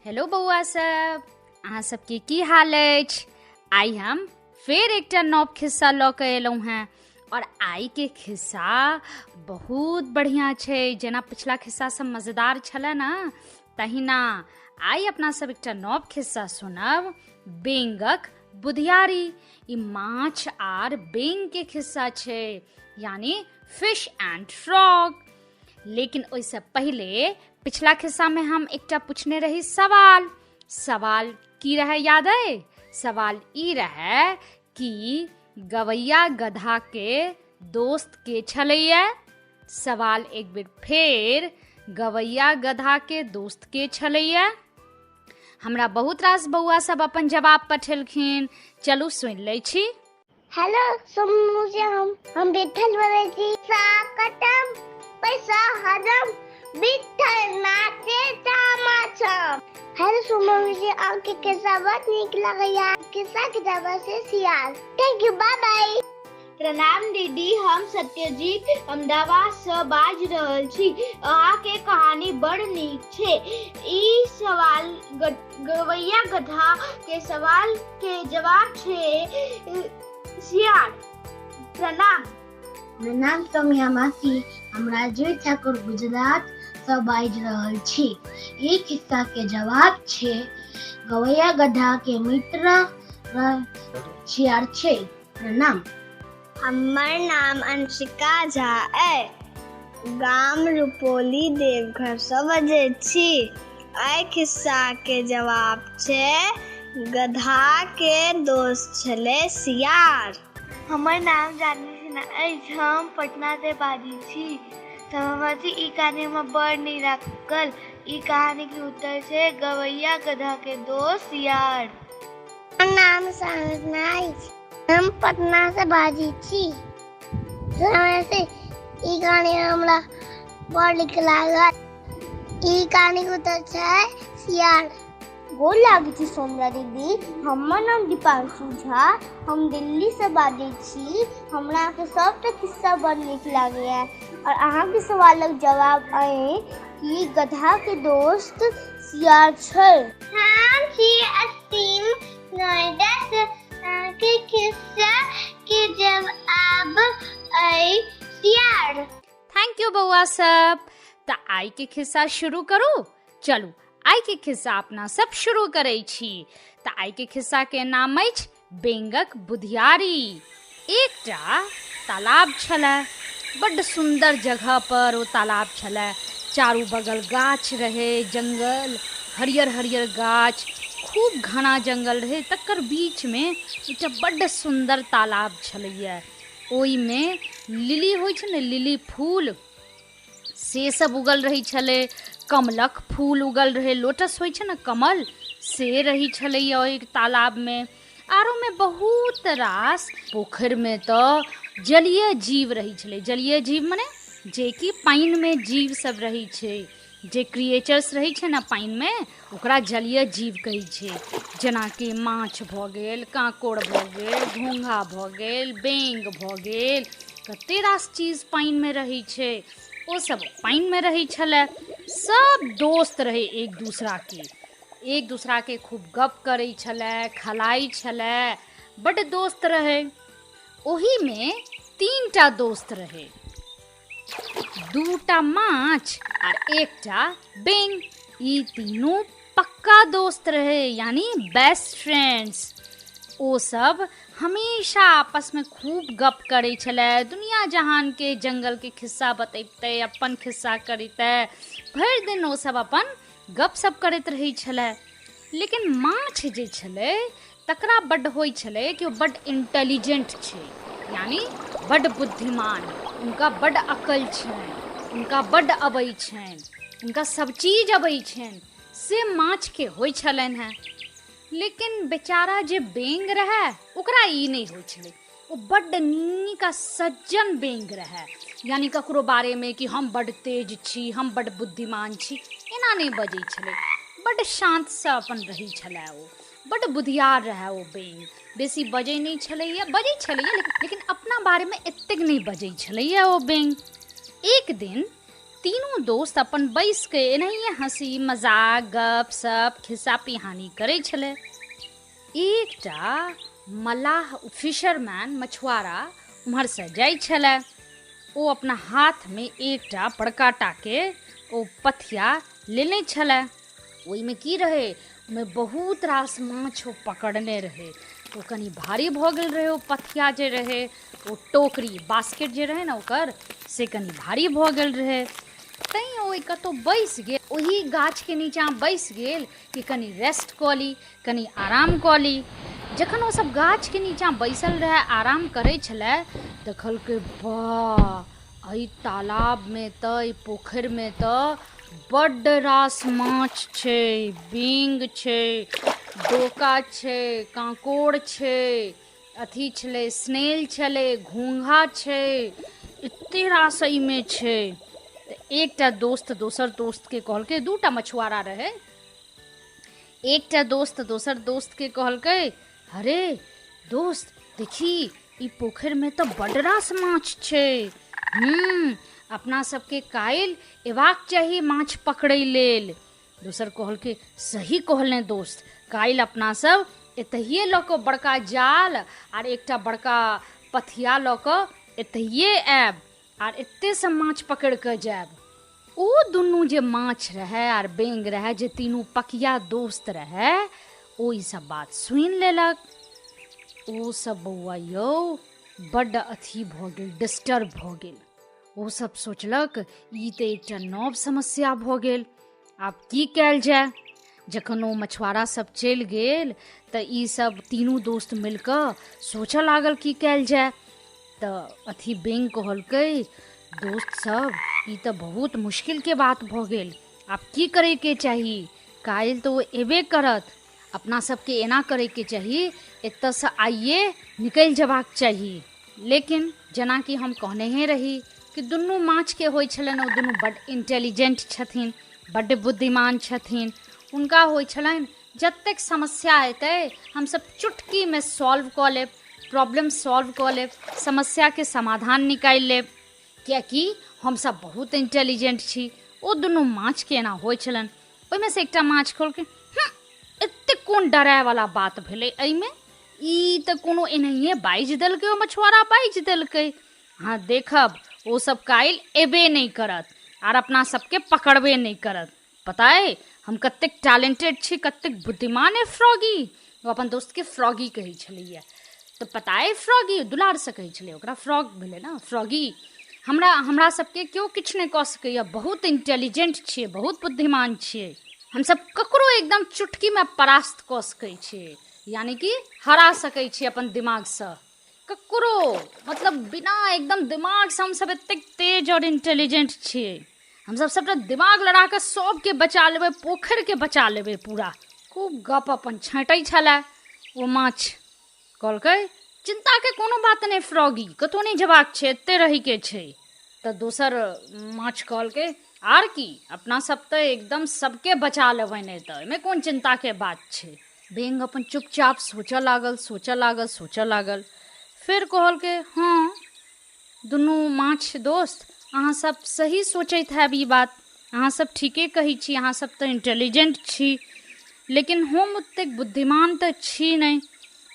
Hello बौआ सब, अहाँ सबके की हाल अछि? आइ हम फेर एकटा नव खिस्सा लऽ कऽ एलहुँ हेँ और आइके खिस्सा बहुत बढ़िआँ छै। जेना पिछला खिस्सा सब मजेदार छलै ने, तहिना आइ अपना सब एकटा नव खिस्सा सुनब, बेंगक बुधियारी। ई माछ आर बेंग के खिस्सा छै, यानी फिश एंड फ्रॉग। लेकिन ओहिसँ पहिले पिछला खिस्सामे हम एकटा पूछने रही सवाल। सवाल की रहै याद अइ? सवाल ई रहै कि गवैया गधा के दोस्त के छलैया? सवाल एक बेर फेर, गवैया गधा के दोस्त के छलैया? हमरा बहुत रास बौआ सब अपन जवाब पठेलखिन, चलू सुनि लै छी। हेलो सोमू जी, हम विठल बोलै छी। साकटम पैसा हजम विठल नाचे चामा छम। हेलो सोमू जी, आपके किस्सा बहुत नीक लगैया। किस्सा के जवाब से सियाल। Thank you, bye bye. प्रणाम दीदी, हम सत्यजीत अहमदाबाद से बाज रहल छी। अहाँके कहानी बड़ नीक छै। ई सवाल गवैया गधा के सवाल के जवाब छै सियार। प्रणाम। हमर नाम सौम्या मासी, हम राजवीर ठाकुर गुजरात से बाजि रहल छी। ई खिस्सा के जवाब छै गवैया गधा के मित्र सियार छै। प्रणाम। हमर नाम अंशिका झा अइ, गाम रुपौली देवघर से बजै छी। एहि खिस्सा के जवाब छै गधा के दोस्त छलै सियार। हमर नाम जानवी सिन्हा अछि, हम पटना से बाजै छी। ई कहानी हमरा बड़ नीक लागल। ई कहानी के उत्तर छै गवैया गधा के दोस्त सियार। हमर नाम साधना अछि, हम पटना से बाजै छी। ई कहानी हमरा बड़ नीक लागल। ई कहानी के उत्तर छै सियार। गोर लागै छी सोमरा दीदी, हमर नाम दीपांशु झा, हम दिल्ली से बाजै छी। हमरा अहाँके सबटा खिस्सा बड़ नीक लागैया और अहाँके सवालक जवाब अइ कि गधा के दोस्त सियार छै। हम छी असीम नोएडा से, अहाँके खिस्सा के जवाब अइ सियार। Thank you बौआ सब। तऽ आइ के खिस्सा शुरू करू? चलू आइ के खिस्सा अपना सब शुरू करै छी। तऽ आइ के खिस्सा के नाम अछि बेंगक बुधियारी। एकटा तालाब छलै, बड्ड सुन्दर जगह पर ओ तालाब छलै। चारू बगल गाछ रहै, जंगल, हरियर हरियर गाछ, खूब घना जंगल रहै। तकर बीचमे एकटा बड्ड सुन्दर तालाब छलैया। ओहिमे लिली होइ छै ने, लिली फूल, से सब उगल रहै छलै। कमलक फूल उगल रहै, लोटस होइ छै ने कमल, से रहै छलैया ओहि तालाबमे। आरो मे बहुत रास पोखरिमे तऽ जलीय जीव रहै छलै। जलीय जीव मने जेकि पानिमे जीव सब रहै छै, जे क्रिएचर्स रहै छै ने पानिमे, ओकरा जलीय जीव कहै छै। जेनाकि माछ भऽ गेल, काँकोड़ भऽ गेल, घोंघा भऽ गेल, बेंग भऽ गेल, कते रास चीज पानिमे रहै छै। ओ सब पानिमे रहै छलै। सब दोस्त रहै एक दूसराके, एक दूसराके खूब गप करै छलै, खेलाइ छलै, बड्ड दोस्त रहै। ओहिमे तीनटा दोस्त रहै, दूटा माछ आर एकटा बेंग। ई तीनू पक्का दोस्त रहै, यानी बेस्ट फ्रेंड्स। ओ सब हमेशा आपसमे खूब गप करै छलै, दुनिया जहानके जंगलके खिस्सा बतैबतै, अपन खिस्सा करितै। भरि दिन ओ सब अपन गप सप करैत रहै छलै। लेकिन माछ जे छलै तकरा बड्ड होइ छलै कि ओ बड्ड इंटेलिजेंट छै, यानी बड्ड बुद्धिमान, हुनका बड्ड अकल छनि, हुनका बड्ड अबै छनि, हुनका सब चीज अबै छनि, से माछके होइ छलनि हेँ। लेकिन बेचारा जे बेंग रहै ओकरा ई नहि होइ छलै। ओ बड्ड नीक आ सज्जन बेंग रहै, यानी ककरो बारेमे कि हम बड्ड तेज छी, हम बड्ड बुद्धिमान छी, एना नहि बजै छलै। बड्ड शान्तसँ अपन रहै छलै ओ, बड्ड बुधियार रहै ओ बेंग। बेसी बजै नहि छलैया, बजै छलैया लेकिन अपना बारेमे एतेक नहि बजै छलैया ओ बेंग। एक दिन तीनू दोस्त अपन बैस के एनाहिए हंसी मजाक गप सप खिस्सा पिहानी करै छलै। एकटा मलाह फिशरमैन मछुआरा उम्हरसँ जाइ छलै। ओ अपना हाथमे एकटा बड़का टाके ओ पथिया लेने छलै। ओहिमे की रहै, ओहिमे बहुत रास माछ ओ पकड़ने रहै। ओ कनि भारी भऽ गेल रहै, ओ पथिया जे रहै, ओ टोकरी बास्केट जे रहै ने ओकर, से कनि भारी भऽ गेल रहै। तैँ ओ कतहु बैसि गेल, ओही गाछके नीचाँ बैसि गेल कि कनि रेस्ट कऽ ली, कनि आराम कऽ ली। जखन ओसभ गाछके नीचाँ बैसल रहै, आराम करै छलै, देखलकै वाह, एहि तालाबमे तऽ, एहि पोखरिमे तऽ बड्ड रास माछ छै, बींग छै, डोका छै, काँकोड़ छै, अथी छलै, स्नेल छलै, घोंघा छै, एते रास एहिमे छै। तऽ एकटा दोस्त दोसर दोस्तके कहलकै, दूटा मछुआरा रहै, एकटा दोस्त दोसर दोस्तके कहलकै, अरे दोस्त देखी, ई पोखरिमे तऽ बड्ड रास माछ छै। अपना सबके काल्हि एबाक चाही माछ पकड़ै लेल। दोसर कहलकै, सही कहलनि दोस्त, काल्हि अपना सब एतहिए लऽ कऽ बड़का जाल आर एकटा बड़का पथिया लऽ कऽ एतहिए आयब आर एतेसँ माछ पकड़ि कऽ जायब। ओ दुनू जे माछ रहै आर बेंग रहै, जे तीनू पकिया दोस्त रहै, ओ ई सब बात सुनि लेलक। ओ सब बौआ यौ बड्ड अथी भऽ गेल, डिस्टर्ब भऽ गेल। ओ सब सोचलक ई तऽ एकटा नव समस्या भऽ गेल, आब की कयल जाय। जखन ओ मछुआरा सब चलि गेल तऽ ई सब तीनू दोस्त मिलकऽ सोचऽ लागल की कयल जाय। तऽ अथी बेंग कहलकै, दोस्त सब ई तऽ बहुत मुश्किलके बात भऽ गेल, आब की करैके चाही, काल्हि तऽ ओ एबे करत, अपना सबके एना करैके चाही, एतऽसँ आइए निकलि जेबाक चाही। लेकिन जेनाकि हम कहने रही कि दुनू माछके होइ छलनि, ओ दुनू बड्ड इंटेलिजेंट छथिन, बड्ड बुद्धिमान छथिन। हुनका होइ छलनि जतेक समस्या एतै हमसब चुटकीमे सॉल्व कऽ लेब, प्रॉब्लम सॉल्व कऽ लेब, समस्याके समाधान निकालि लेब, कियाकि हमसब बहुत इंटेलिजेंट छी। ओ दुनू माछके एना होइ छलनि। ओहिमे से एकटा माछ कहलकै, एतेक कोन डरायवला बात भेलै एहिमे, ई तऽ कोनो एनाहिए बाजि देलकै, ओ मछुआरा बाजि देलकै, अहाँ देखब ओ सब काल्हि एबे नहि करत आर अपना सबके पकड़बे नहि करत। पता अइ हम कतेक टैलेंटेड छी, कतेक बुद्धिमान अइ फ्रॉगी। ओ अपन दोस्तके फ्रॉगी कहै छलैया। तऽ पता अइ फ्रॉगी, दुलारसँ कहै छलै ओकरा, फ्रॉग भेलै ने फ्रॉगी, हमरा सबके केओ किछु नहि कऽ सकैया, बहुत इंटेलिजेंट छियै, बहुत बुद्धिमान छियै, हमसब ककरो एकदम चुटकीमे परास्त कऽ सकै छियै, यानी कि हरा सकै छियै अपन दिमागसँ ककरो, मतलब बिना एकदम दिमागसँ हमसब एतेक तेज आओर इंटेलिजेंट छियै, हमसब सबटा दिमाग लड़ा कऽ सबके बचा लेबै, पोखरिके बचा लेबै पूरा। खूब गप अपन छाँटै छलै ओ माछ। कहलकै, चिन्ताके कोनो बात नहि फ्रॉगी, कतहु नहि जेबाक छै, एते रहैके छै। तऽ दोसर माछ कहलकै, आर की, अपना सब तऽ एकदम सबके बचा लेबै, नहि तऽ एहिमे कोन चिन्ताके बात छै। बेंग अपन चुपचाप सोचऽ लागल, सोचऽ लागल, सोचऽ लागल। फेर कहलकै, हँ दुनू माछ दोस्त, अहाँ सब सही सोचैत हैब ई बात, अहाँ सब ठीके कहै छी, अहाँ सब तऽ इंटेलिजेंट छी, लेकिन हम ओतेक बुद्धिमान तऽ छी नहि,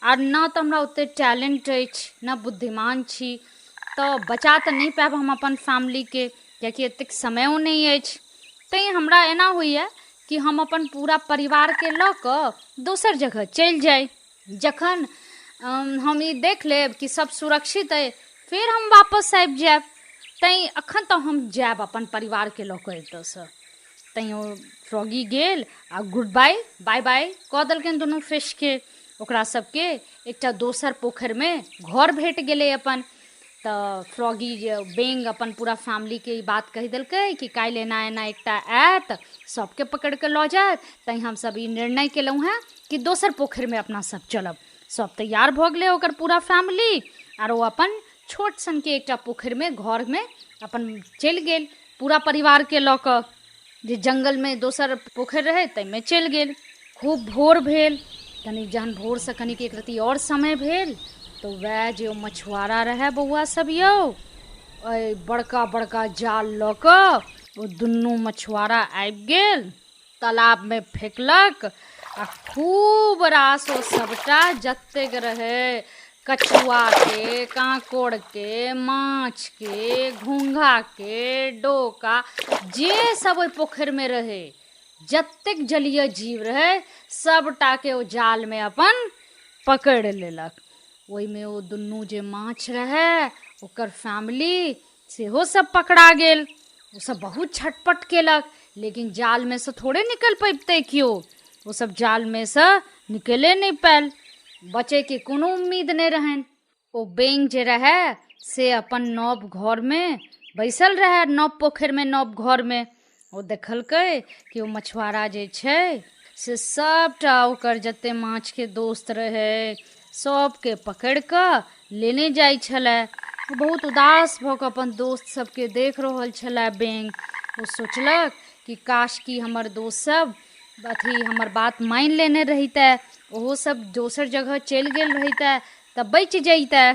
आर न तऽ हमरा ओतेक टैलेंट अछि, न बुद्धिमान छी, तऽ बचा तऽ नहि पायब हम अपन फैमिलीके, कियाकि एतेक समयो नहि अछि। तैँ हमरा एना होइए कि हम अपन पूरा परिवारके लऽ कऽ दोसर जगह चलि जाइ, जखन हम ई देख लेब कि सब सुरक्षित अइ, फेर हम वापस आबि जायब। तैँ एखन तऽ हम जायब अपन परिवारके लऽ कऽ एतऽसँ। तैँ ओ फ्रॉगी गेल आ गुड बाय बाय बाय कऽ देलकनि दुनू फिशके। ओकरा सबके एकटा दोसर पोखरिमे घर भेट गेलै अपन। तऽ फ्रॉगी जे बेंग अपन पूरा फैमिलीके ई बात कहि देलकै कि काल्हि एना एना एकटा आयत, सबके पकड़ि कऽ लऽ जायत, तैँ हमसब ई निर्णय केलहुँ हेँ कि दोसर पोखरिमे अपना सब चलब। सब तैयार भऽ गेलै ओकर पूरा फैमिली, आर ओ अपन छोट सनके एकटा पोखरिमे घरमे अपन चलि गेल पूरा परिवारके लऽ कऽ। जे जङ्गलमे दोसर पोखरि रहै ताहिमे चलि गेल। खूब भोर भेल, कनि जहन भोरसँ कनिक एक रत्ती आओर समय भेल तऽ वएह जे ओ मछुआरा रहै बौआ सब यौ, एहि बड़का बड़का जाल लऽ कऽ ओ दुनू मछुआरा आबि गेल, तालाबमे फेकलक आ खूब रास ओ सभटा जतेक रहै कछुआके, काँकोड़के, माछके, घोँघाके, डोका, जे सब ओहि पोखरिमे रहै, जतेक जलीय जीव रहै सभटाके ओ जालमे अपन पकड़ि लेलक। ओहिमे ओ दुनू जे माछ रहै ओकर फैमिली सेहो सब पकड़ा गेल। ओसब बहुत छटपट केलक, लेकिन जालमे सँ थोड़े निकलि पबितै केओ। ओसब जालमे सँ निकले नहि पायल, बचैके कोनो उम्मीद नहि रहनि। ओ बेंग जे रहै से अपन नव घरमे बैसल रहै, नव पोखरिमे नव घरमे। ओ देखलकै कि ओ मछुआरा जे छै से सबटा ओकर जते माछके दोस्त रहै सबके पकड़ि कऽ लेने जाइ छलै। ओ बहुत उदास भऽ कऽ अपन दोस्त सबके देख रहल छलै बेंग। ओ सोचलक कि काश कि हमर दोस्त सब अथी हमर बात मानि लेने रहितै, ओहो सब दोसर जगह चलि गेल रहितै तऽ बचि जइतै।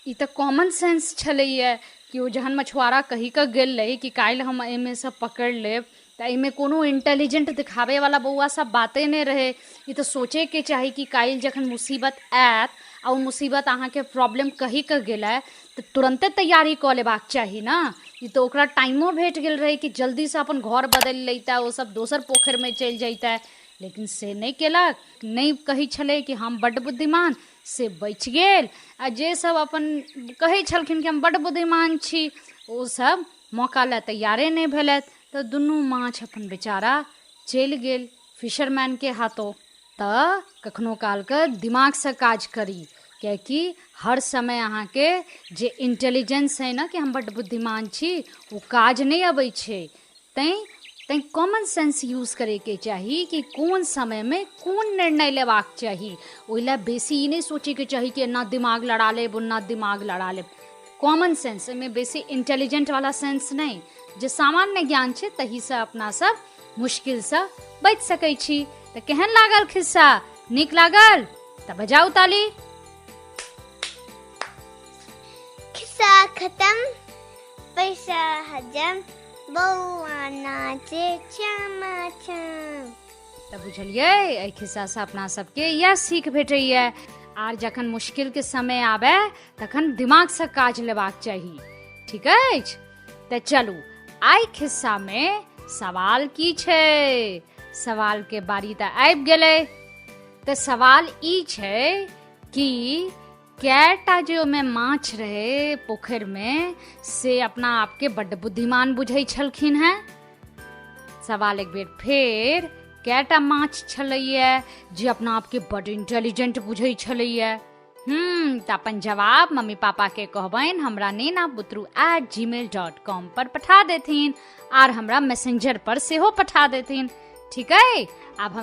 ई तऽ कॉमन सेंस छलैए कि ओ जहन मछुआरा कहि कऽ गेल रहै कि काल्हि हम एहिमे सँ पकड़ि लेब, तऽ एहिमे कोनो इंटेलिजेंट दिखाबैवला बौआ सब बाते नहि रहै। ई तऽ सोचैके चाही कि काल्हि जखन मुसीबत आयत आ ओ मुसीबत अहाँके प्रॉब्लम कहि कऽ गेलै तऽ तुरन्ते तैयारी कऽ लेबाक चाही ने। ई तऽ ओकरा टाइमो भेट गेल रहै कि जल्दीसँ अपन घर बदलि लैतै, ओ सब दोसर पोखरिमे चलि जइतै, लेकिन से नहि केलक। नहि कहै छलै कि हम बड्ड बुद्धिमान, से बचि गेल। आ जे सब अपन कहै छलखिन कि हम बड्ड बुद्धिमान छी, ओ सब मौका लए तैयारे नहि भेलथि। तऽ दुनू माछ अपन बेचारा चलि गेल फिशरमैनके हाथों। तऽ कखनो कालके दिमागसँ काज करी, कियाकि हर समय अहाँके जे इंटेलिजेंस है ने कि हम बड्ड बुद्धिमान छी, ओ काज नहि अबै छै। तैँ कॉमन सेंस यूज करैके चाही कि कोन समयमे कोन निर्णय लेबाक चाही। ओहि लए बेसी ई नहि सोचैके चाही कि एना दिमाग लड़ा लेब ओना दिमाग लड़ा लेब। कॉमन सेंस, एहिमे बेसी इंटेलिजेंट वाला सेंस नहि, जे सामान्य ज्ञान छै तहीसँ अपना सब मुश्किलसँ बचि सकै छी। तऽ केहन लागल खिस्सा? नीक लागल तऽ बजाउ ताली। खिस्सा खत्म, पैसा हजम, बौआ नाचे छमा छम। तऽ बुझलियै, एहि खिस्सासँ अपना सबके इएह सीख भेटैए, आर जखन मुश्किलके समय आबे तखन दिमागसँ काज लेबाक चाही। ठीक अछि? तऽ चलू आइ खिस्सामे सवाल की छै? सवालके बारी तऽ आबि गेलै। तऽ सवाल ई छै कि कएटा जे ओहिमे माछ रहै पोखरिमे से अपना आपके बड्ड बुद्धिमान बुझै छलखिन हेँ। सवाल एक बेर फेर, कएटा माछ छलैए जे अपना आपके बड्ड इंटेलिजेंट बुझै छलैए? तऽ अपन जवाब मम्मी पापा के कहबनि हमरा nenabutru@gmail.com पर पठा देथिन, आर हमरा मैसेंजर पर सेहो पठा देथिन। ठीक अइ? आब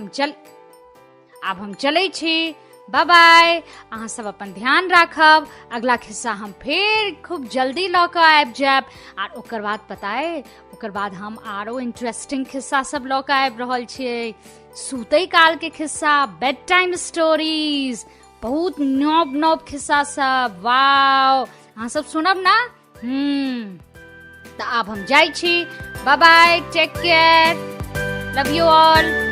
हम चलै छी। बाय बाय। अहाँ सब अपन ध्यान राखब। अगला खिस्सा हम फेर खूब जल्दी लऽ कऽ आबि जायब, आर ओकर बाद पता अइ, ओकर बाद हम आरो इंटरेस्टिंग खिस्सा सब लऽ कऽ आबि रहल छियै। सुतै काल के खिस्सा, बेड टाइम स्टोरीज, बहुत नव नव खिस्सा सब। वाव, अहाँ सब सुनब ना? तऽ आब हम जाइ छी। Bye bye, take care, love you all.